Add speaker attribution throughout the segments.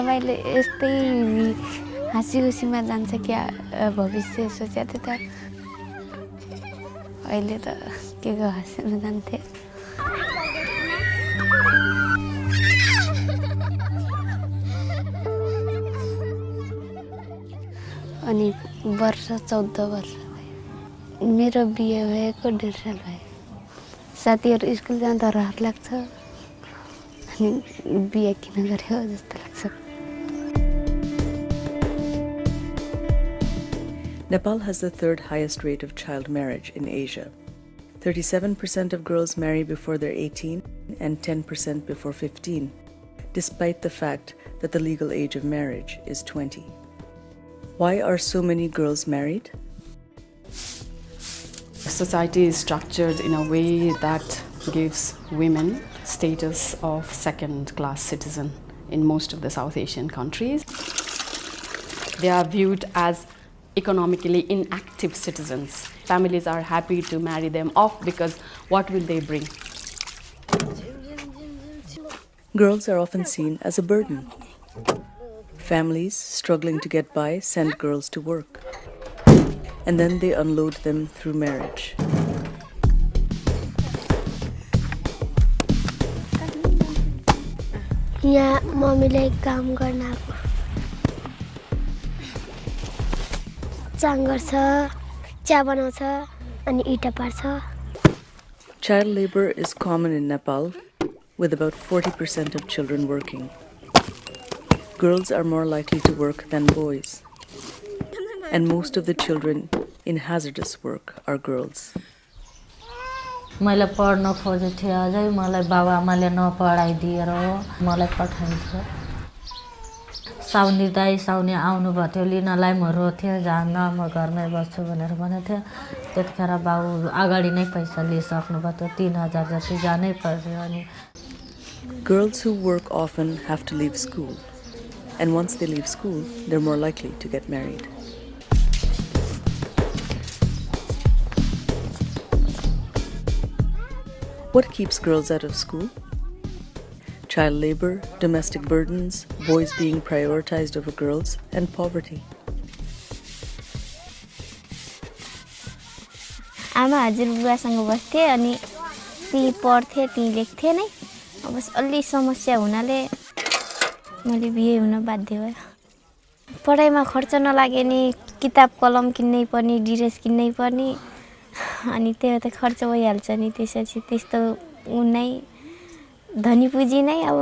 Speaker 1: रमाइलो यस्तै हाँसी-खुसीमा जान्छ क्या भविष्य सोचेको थिएँ त अहिले त के को हाँसीमा जान्थे अनि वर्ष 14 वर्ष भयो मेरो बिहे भएको 1.5 साल भयो साथीहरु स्कुल जाँदा रहर लाग्छ अनि बिहे किन गर्यो जस्तो लाग्छ
Speaker 2: Nepal has the 3rd highest rate of child marriage in Asia. 37% of girls marry before they're 18 and 10% before 15, despite the fact that the legal age of marriage is 20. Why are so many girls married?
Speaker 3: Society is structured in a way that gives women status of second-class citizen in most of the South Asian countries. They are viewed as economically inactive citizens. Families are happy to marry them off because what will they bring?
Speaker 2: Girls are often seen as a burden. Families struggling to get by send girls to work, and then they unload them through marriage.
Speaker 4: यहाँ मम्मीले काम गर्न आएको Chang गर्छ चिया बनाउँछ अनि इटा पार्छ
Speaker 2: Child labor is common in Nepal, with about 40% of children working. Girls are more likely to work than boys, and most of the children in hazardous work are girls.
Speaker 5: मैले पढ्न खोजेको थिएँ अझै मलाई बाबाआमाले नपढाइदिएर मलाई पठाइन्छ साउनी दाइ साउनी आउनु भयो लिनलाई म रोथेँ जान्न म घरमै बस्छु भनेर भनेको थिएँ त्यतिखेर बाउ अगाडि नै पैसा लिइसक्नु भयो 3000 जति जानै पर्यो अनि
Speaker 2: Girls who work often have to leave school, and once they leave school, they're more likely to get married. What keeps girls out of school? Child labor, domestic burdens, boys being prioritized over girls, and poverty.
Speaker 4: आमा हजुरबुवासँग बस्थे अनि ती पढ्थे ती लेख्थे नै अब अलि समस्या हुनाले मैले बिहे हुन बाध्य भयो पढाइमा खर्च नलागे नि किताब कलम किन्नै पर्ने ड्रेस किन्नै पर्ने अनि त्यो त खर्च भइहाल्छ नि त्यसपछि त्यस्तो उनै धनी पुँजी नै अब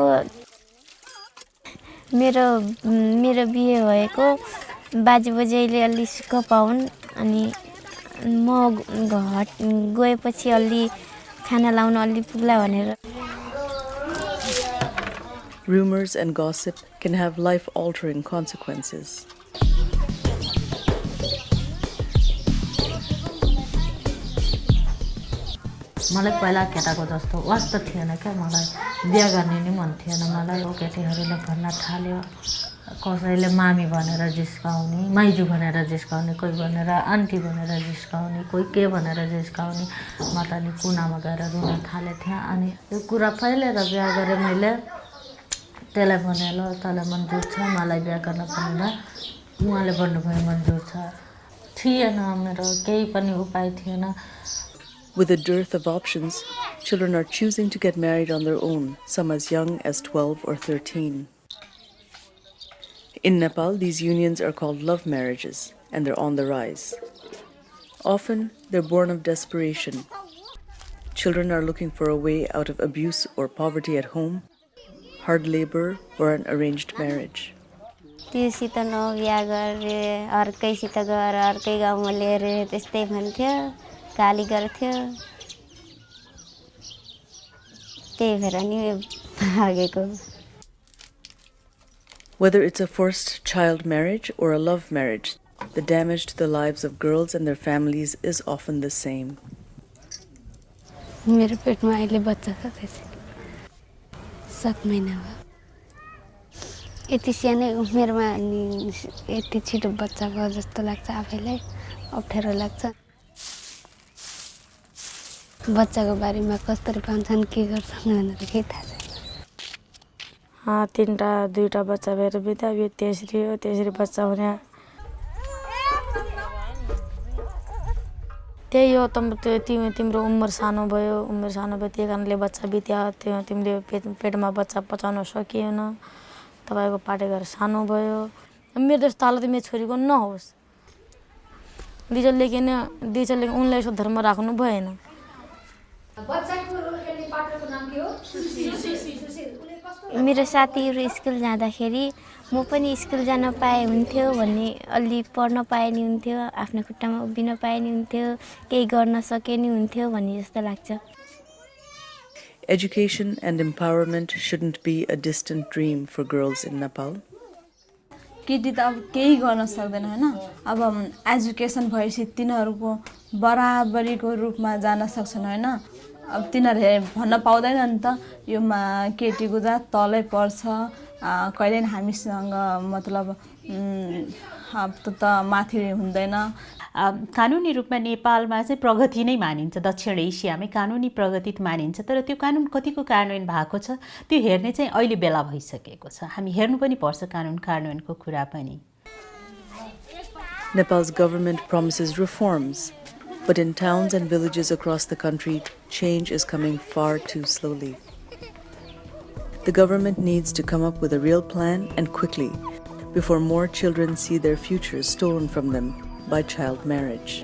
Speaker 4: मेरो बिहे भएको बाजेबोजैले अलि सुख पाउन् अनि म गएपछि अलि खाना लाउन अलि पुग्ला भनेर
Speaker 2: Rumors and gossip can have life-altering consequences.
Speaker 5: मलाई पहिला केटाको जस्तो वास्ता थिएन क्या मलाई बिहे गर्ने नि मन थिएन मलाई केटीहरूले भन्न थाल्यो कसैले मामी भनेर जिस्काउने माइजू भनेर जिस्काउने कोही भनेर आन्टी भनेर जिस्काउने कोही के भनेर जिस्काउने म त नि कुनामा गएर रुन थाले थिएँ अनि यो कुरा फैलेर बिहे गरे मैले त्यसलाई भने ल तँलाई मन्जुर छ मलाई बिहे गर्न पर्दैन उहाँले भन्नुभयो मन्जुर छ थिएन मेरो केही पनि उपाय थिएन
Speaker 2: With a dearth of options, children are choosing to get married on their own, some as young as 12 or 13. In Nepal, these unions are called love marriages, and they're on the rise. Often, they're born of desperation. Children are looking for a way out of abuse or poverty at home, hard labor, or an arranged marriage.
Speaker 4: त्योसित Nabiha गरे अर्कैसित गएर अर्कै गाउँमा लिएर त्यस्तै भन्थ्यो गाली गर्थ्यो त्यही भएर नि भागेको
Speaker 2: Whether it's a forced child marriage or a love marriage, the damage to the lives of girls and their families is often the same.
Speaker 1: मेरो पेटमा अहिले बच्चा छ त्यसै 7 महिना भयो यति सानै उमेरमा यति छिटो बच्चा भयो जस्तो लाग्छ आफैलाई अप्ठ्यारो लाग्छ बच्चाको बारेमा कसरी पाउँछन् के गर्छन् भनेर केही थाहा छैन
Speaker 6: तीनटा दुईटा बच्चा भएर बित्यो यो तेस्री बच्चा हुने त्यही हो तिम्रो उमेर सानो भयो त्यही कारणले बच्चा बित्या त्यो तिमीले पेटमा बच्चा पचाउन सकिएन तपाईँको पाटेघर सानो भयो मेरो जस्तो हालत मेरो छोरीको नहोस् दिजलले उनलाई यसो धर्म राख्नु भएन
Speaker 4: मेरो साथीहरू स्कुल जाँदाखेरि म पनि स्कुल जान पाए हुन्थ्यो भन्ने अलि पढ्न पाए नि हुन्थ्यो आफ्नो खुट्टामा उभिन पाए नि हुन्थ्यो केही गर्न सके नि हुन्थ्यो भन्ने जस्तो लाग्छ
Speaker 2: Education and empowerment shouldn't be a distant dream for girls in Nepal.
Speaker 7: केटी त अब केही गर्न सक्दैन हैन अब एजुकेसन भएपछि तिनीहरूको बराबरीको रूपमा जान सक्छन् हैन अब तिनीहरूले भन्न पाउँदैन नि त यो केटीको जात तलै पर्छ कहिले हामीसँग मतलब त माथि हुँदैन
Speaker 8: कानुनी रूपमा नेपालमा चाहिँ प्रगति नै मानिन्छ दक्षिण एसियामै कानुनी प्रगति मानिन्छ तर त्यो कानुन कतिको कार्यान्वयन भएको छ त्यो हेर्ने चाहिँ अहिले बेला भइसकेको छ हामी हेर्नु पनि पर्छ कानुन कार्यान्वयनको कुरा पनि
Speaker 2: Nepal's government promises reforms, but in towns and villages across the country, change is coming far too slowly. The government needs to come up with a real plan and quickly before more children see their futures stolen from them by child marriage.